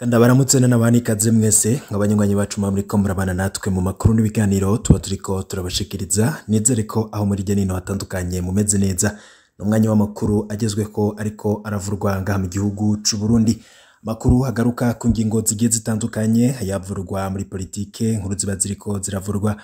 Ndabaramutse n'abandi ikaze mwese nk'abanywanyi bacu muba muriko murabana natwe mu makuru n'ibiganiro tuba turiko turabashikiriza. Nizere ko aho muri hirya nino hatandukanye mumeze neza. Ni umwanya w'amakuru agezweko ariko aravurwa ngaha mu gihugu c'u Burundi. Amakuru agaruka ku ngingo zigiye zitandukanye, ayavurwa muri politike, inkuru ziba ziriko ziravurwa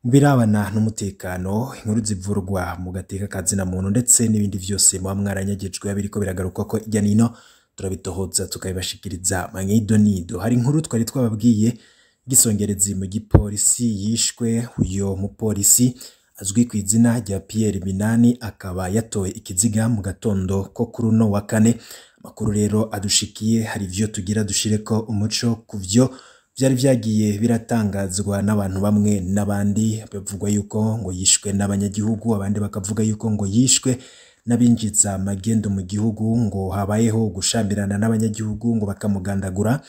mu birabana n'umutekano, inkuru zivurwa mu gateka ka zina muntu ndetse n'ibindi vyose muba mwaranyagejwe biriko biragarukwako hirya nino, turabitohoza tukabibashikiriza mwidonido. Hari inkuru twari twababwiye igisongerezi mu gipolisi yishwe. Uyo mupolisi azwi ku izina rya Pierre Minani akaba yatowe ikiziga mu gatondo ko kuri uno wa kane. Amakuru rero adushikiye, hari ivyo tugira dushireko umuco ku vyo vyari vyagiye biratangazwa n'abantu bamwe n'abandi, bavugwa yuko ngo yishwe n'abanyagihugu, abandi bakavuga yuko ngo yishwe n'abinjiza magendo mu gihugu, ngo habayeho gushamirana n'abanyagihugu ngo bakamugandagura.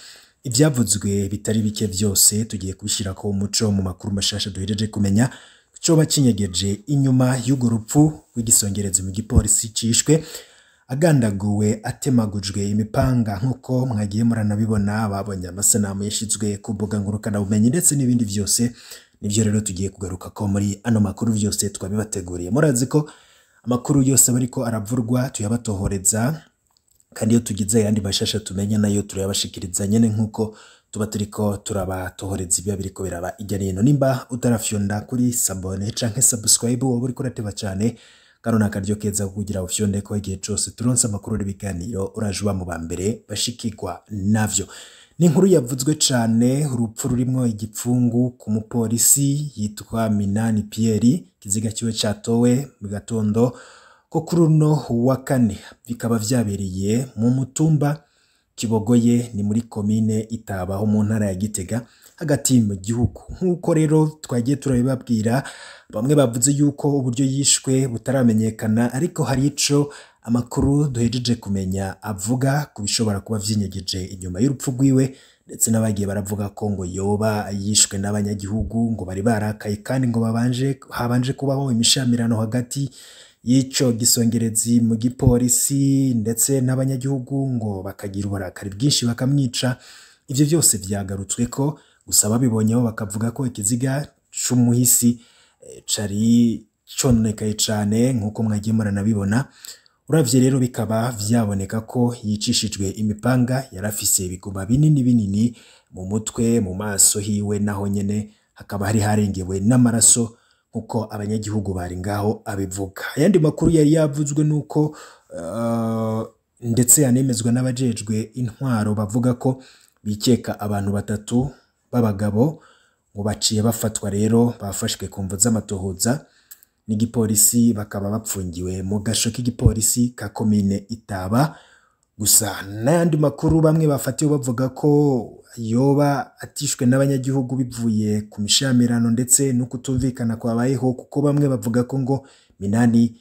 Ivyavuzwe bitari bike vyose tugiye kubishirako umuco mu makuru mashasha duhereje kumenya coba kinyegeje inyuma y'urwo rupfu rw'igisongerezi mu gipolisi cishwe agandaguwe, atemagujwe imipanga, nk'uko mwagiye muranabibona, babonye amasanamu yashizwe ku mbuga ngurukanabumenyi ndetse n'ibindi vyose. Nivyo rero tugiye kugaruka ko muri ano makuru, vyose twabibateguriye. Murazi ko amakuru yose aba ariko aravurwa tuyabatohoreza, kandi iyo tugize ayandi mashasha tumenya nayo turayabashikiriza nyene nk'uko tuba turiko turabatohoreza ibiba biriko biraba irya nino. Nimba utarafyonda kuri s'abonner canke subscribe, woba uriko urateba cane. Kano ni akaryo keza kugira ufyonde ko igihe cose turonse amakuru n'ibiganiro uraje uba mu ba mbere bashikirwa navyo. Ni inkuru yavuzwe cane, urupfu rurimwo igipfungu ku mupolisi yitwa Minani Pierre. Ikiziga ciwe catowe mu gatondo ko kuri uno wa kane, bikaba vyabereye mu mutumba Kibogoye, ni muri komine Itabaho mu ntara ya Gitega hagati mu gihugu. Nk'uko rero twagiye turabibabwira, bamwe bavuze yuko uburyo yishwe butaramenyekana, ariko hari ico amakuru duhejeje kumenya avuga ku bishobora kuba vyinyegeje inyuma y'urupfu rwiwe, ndetse n'abagiye baravuga ko ngo yoba yishwe n'abanyagihugu, ngo bari barakaye kandi ngo babanje habanje kubaho imishamirano hagati y'ico gisongerezi mu gipolisi ndetse n'abanyagihugu, ngo bakagira uburakari bwinshi bakamwica. Ivyo vyose vyagarutsweko, gusa babibonyeho bakavuga ko ikiziga c'umuhisi cari cononekaye cane nk'uko mwagiye muranabibona. Uravye rero bikaba vyaboneka ko yicishijwe imipanga, yarafise ibiguma binini binini mu mutwe, mu maso hiwe naho nyene hakaba hari harengewe n'amaraso nkuko abanyagihugu bari ngaho abivuga. Ayandi makuru yari yavuzwe nuko ndetse yanemezwa n'abajejwe intwaro, bavuga ko bikeka abantu batatu b'abagabo ngo baciye bafatwa. Rero bafashwe ku mvo z'amatohoza n'igipolisi, bakaba bapfungiwe mu gasho k'igipolisi ka komine Itaba. Gusa n'ayandi makuru, bamwe bafatiwe bavuga ko yoba atishwe n'abanyagihugu bivuye ku mishamirano ndetse no kutumvikana kwabayeho, kuko bamwe bavuga ko ngo Minani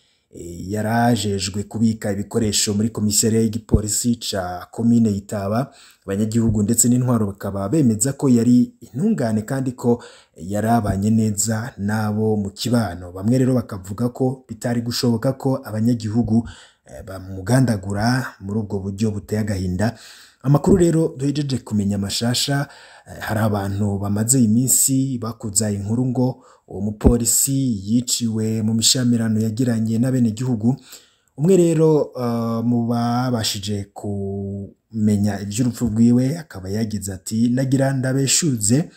yarajejwe kubika ibikoresho muri komisariya y'igipolisi ca komine Itaba. Abanyagihugu ndetse n'intwaro bakaba bemeza ko yari intungane kandi ko yarabanye neza n'abo mu kibano. Bamwe rero bakavuga ko bitari gushoboka ko abanyagihugu bamugandagura muri ubwo buryo buteye agahinda. Amakuru rero duhejeje kumenya mashasha, hari abantu bamaze iminsi bakuza inkuru ngo uwo mupolisi yiciwe mu mishamirano yagiranye n'abenegihugu. Umwe rero mu babashije kumenya ivy'urupfu rwiwe akaba yagize ati: "Nagira ndabeshuze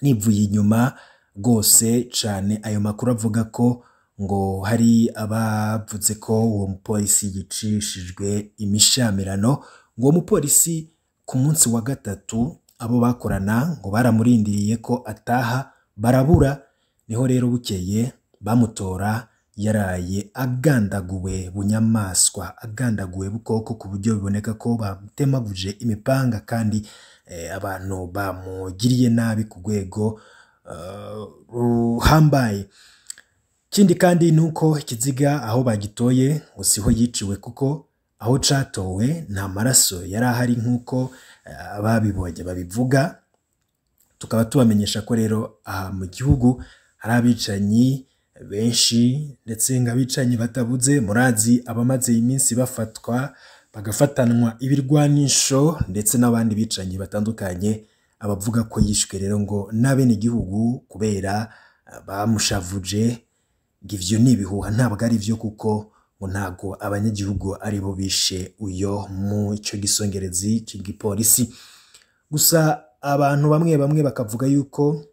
nivuye inyuma rwose cane ayo makuru avuga ko ngo hari abavuze ko uwo mupolisi yicishijwe imishamirano." Ngo uwo mupolisi ku munsi wa gatatu abo bakorana ngo baramurindiriye ko ataha barabura, niho rero bukeye bamutora yaraye agandaguwe bunyamaswa, agandaguwe bukoko, ku buryo biboneka ko bamutemaguje imipanga kandi abantu bamugiriye nabi ku rwego ruhambaye. Ikindi kandi nuko ikiziga aho bagitoye ngo siho yiciwe, kuko aho catowe nta maraso yari ahari nk'uko ababibonye babivuga. Tukaba tubamenyesha ko rero aha mu gihugu hari abicanyi benshi, ndetse ngo abicanyi batabuze. Murazi abamaze iminsi bafatwa. bagafatanwa ibirwanisho ndetse n'abandi bicanyi batandukanye. Abavuga ko yishwe rero ngo n'abenegihugu kubera bamushavuje, ngo ivyo ni ibihuha, ntabwo ari vyo, kuko ngo ntago abanyagihugu aribo bishe uyo mu ico gisongerezi c'igipolisi. Gusa abantu bamwe bamwe bakavuga yuko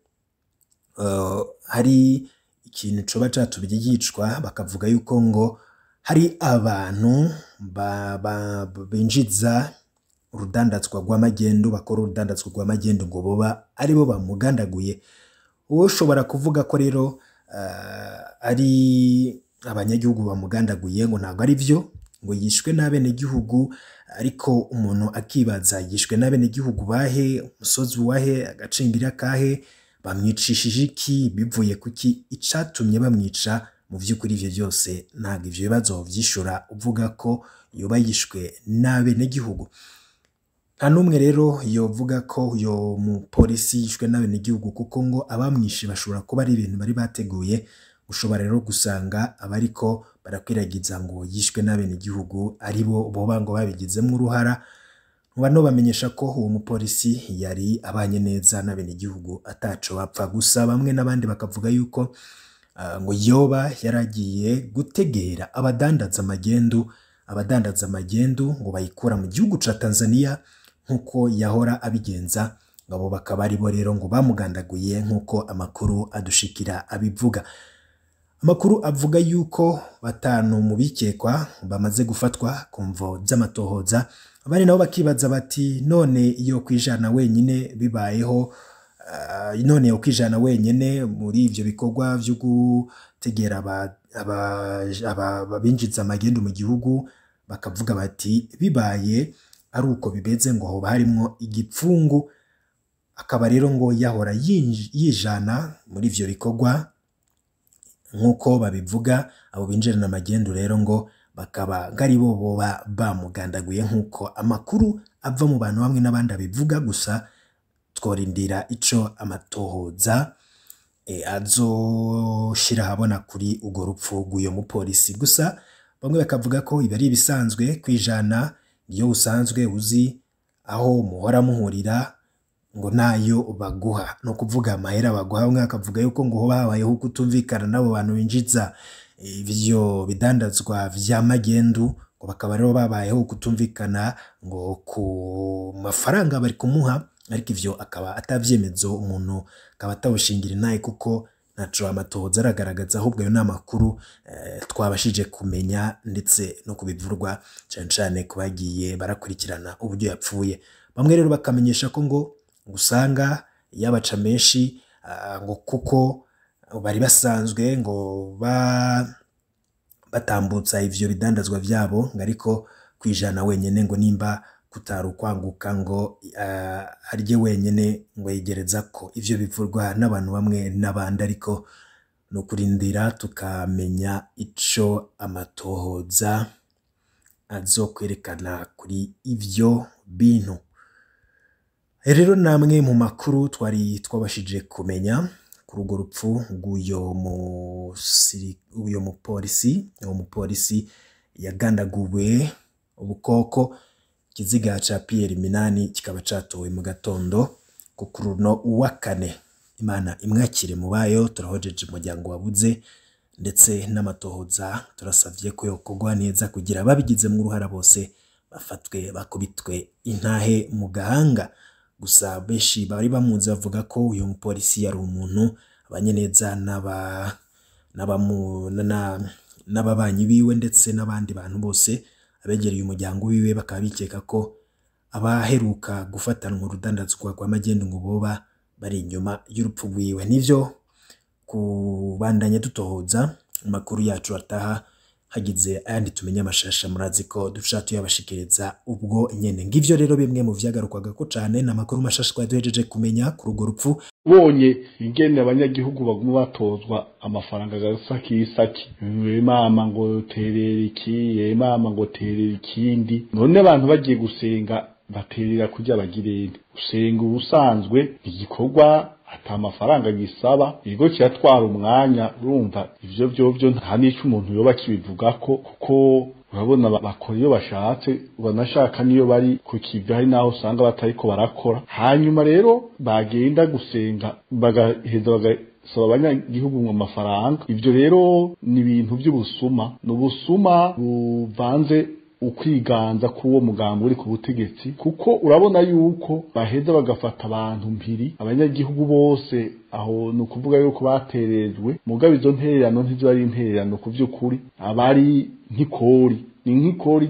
hari ikintu coba catumye yicwa, bakavuga yuko ngo hari abantu binjiza urudandazwa rw'amagendu, bakora urudandazwa rw'amagendu, ngo boba aribo bamugandaguye. Uwo ushobora kuvuga ko rero ari abanyagihugu bamugandaguye, ngo ntabwo ari vyo, ngo yishwe n'abenegihugu. Ariko umuntu akibaza: yishwe n'abenegihugu bahe? Umusozi wahe? Agacimbiri akahe? Bamwicishije iki? Bivuye kuki? Icatumye bamwica mu vy'ukuri? Ivyo byose ntabwo ivyo bibazo vyishura uvuga ko yoba yishwe n'abenegihugu. Nta n'umwe rero yovuga ko uyo mupolisi yishwe n'abenegihugu, kuko ngo abamwishe bashobora kuba ari ibintu bari bateguye. Ushobora rero gusanga abariko barakwiragiza ngo yishwe n'abenegihugu aribo boba ngo babigizemwo uruhara. Bano bamenyesha ko uwo mupolisi yari abanye neza n'abenegihugu, ataco bapfa. Gusa bamwe n'abandi bakavuga yuko ngo yoba yaragiye gutegera abadandaza magendu ngo bayikura mu gihugu ca Tanzania nk'uko yahora abigenza, ngo abo bakaba aribo rero ngo bamugandaguye, nk'uko amakuru adushikira abivuga. Amakuru avuga yuko batanu mu bikekwa bamaze gufatwa ku mvo z'amatohoza. Abandi nabo bakibaza bati: none iyo kwijana wenyine bibayeho, none yo kwijana wenyine muri ivyo bikorwa vyo gutegera abinjiza amagendu mu gihugu? Bakavuga bati bibaye ari uko bimeze, ngo hoba harimwo igipfungu. Akaba rero ngo yahora yijana muri ivyo bikorwa nk'uko babivuga abo binjirana amagendu, rero ngo bakaba ari bo boba bamugandaguye, nk'uko amakuru ava mu bantu bamwe n'abandi abivuga. Gusa tworindira ico amatohoza azoshira ahabona kuri urwo rupfu rw'uyo mupolisi. Gusa bamwe bakavuga ko ibi ari ibisanzwe kwijana, iyo usanzwe uzi aho muhora muhurira, ngo nayo baguha, no kuvuga amahera baguha. Bamwe bakavuga yuko ngo hoba habayeho kutumvikana n'abo bantu binjiza ivyo bidandazwa vya magendu, ngo bakaba rero babayeho kutumvikana ngo ku mafaranga bari kumuha. Ariko ivyo akaba atavyemezo, umuntu akaba atawushingira intahe, kuko ntaco amatohoza aragaragaza. Ahubwo ayo ni amakuru twabashije kumenya ndetse no kubivurwa cane cane ku bagiye barakurikirana uburyo yapfuye. Bamwe rero bakamenyesha ko ngo usanga yabaca menshi, ngo kuko bari basanzwe ngo batambutsa ivyo bidandazwa vyabo, ngo ariko kwijana wenyene ngo nimba kutari ukwanguka ngo arye wenyene, ngo yegereza ko ivyo bivurwa n'abantu bamwe n'abandi. Ariko ni ukurindira tukamenya ico amatohoza azokwerekana kuri ivyo bintu. Rero namwe mu makuru twari twabashije kumenya kuri urwo rupfu rw'uyo mupolisi, uwo mupolisi yagandaguwe ubukoko. Ikiziga ca Pierre Minani kikaba catowe mu gatondo ko kuri uno wa kane. Imana imwakire mu bayo. Turahojeje umuryango wabuze, ndetse n'amatohoza turasavye ko yokorwa neza kugira ababigizemwo uruhara bose bafatwe, bakubitwe intahe mu gahanga. Gusa benshi bari bamuzi bavuga ko uyu mupolisi yari umuntu abanye neza n'ababanyi biwe ndetse n'abandi bantu bose abegereye umuryango wiwe, bakaba bikeka ko abaheruka gufatanwa urudandazwa rw'amagendu ngo boba bari inyuma y'urupfu rwiwe. Nivyo kubandanya dutohoza amakuru yacu ataha, hagize ayandi tumenya amashasha, murazi ko duca tuyabashikiriza ubwo nyene. Ngivyo rero bimwe mu vyagarukwagako cane n'amakuru mashasha twari duhejeje kumenya kuri urwo rupfu. Ubonye ingene abanyagihugu baguma batozwa amafaranga agasakisaki, mama ngo terera iki, mama ngo terera ikindi. None abantu bagiye gusenga baterera kurya bagirene? Gusenga ubusanzwe igikorwa ata mafaranga gisaba, ikigo kiratwara umwanya. Urumva ivyo vyovyo nta n'ico umuntu yoba kibivugako, kuko Urabona bakora iyo bashatse, banashaka niyo bari ku kivi, hari naho usanga batariko barakora. Hanyuma rero bagenda gusenga bagaheza bagasaba abanyagihugu ngo amafaranga. Ivyo rero ni ibintu by'ubusuma, ni ubusuma buvanze ukwiganza k'uwo mugambi uri ku butegetsi, kuko urabona yuko baheza bagafata abantu mpiri, abanyagihugu bose. Aho ni ukuvuga yuko baterejwe, mugabo izo ntererano ntiziba ari intererano ku by'ukuri, abari nk'ikori, ni nk'ikori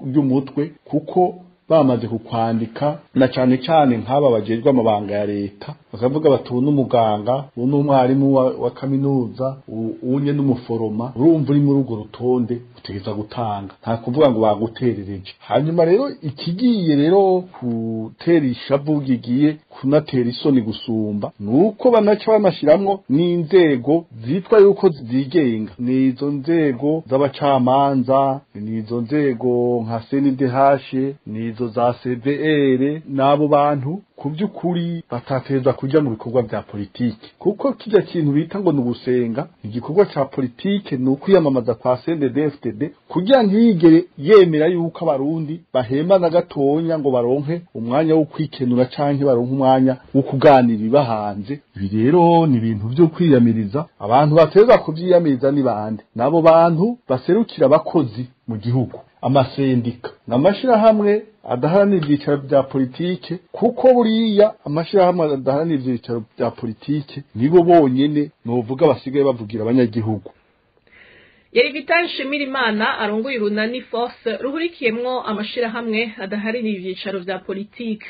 ry'umutwe, kuko bamaze kukwandika, na cane cane nk'aba bajejwe amabanga ya leta, bakavuga bati ubu n'umuganga, ubu n'umwarimu wa kaminuza, unye n'umuforoma. Urumva uri muri urwo rutonde, utegereza gutanga, nta kuvuga ngo baguterereje. Hanyuma rero ikigiye rero gutera ishavu, gigiye kunatera isoni gusumba, nuko banaca banashiramwo n'inzego zitwa yuko zigenga, nizo nzego z'abacamanza, nizo nzego nka CNDH, nizo za CVR, n'abo bantu ku by'ukuri batateza kujya mu bikorwa bya politike, kuko kijya kintu bita ngo ni ugusenga igikorwa ca politike, ni ukwiyamamaza kwa CNDD-FDD, kugira ntiyigere yemera yuko abarundi bahema na gatonya ngo baronke umwanya wo kwikenura canke baronke umwanya wo kuganira ibibahanze. Ibi rero ni ibintu byo kwiyamiriza. Abantu bateza kuvyiyamiriza ni bande? Nabo bantu baserukira abakozi mu gihugu, amasendika n'amashirahamwe adaharanira ibyicaro bya politike, kuko buriya amashirahamwe adaharanira ibyicaro bya politike nibo bonyene novuga basigaye bavugira abanyagihugu. Yari Vital Nshimirimana arongoye urunani Force ruhurikiyemwo amashirahamwe adaharanira ivyicaro vya politike.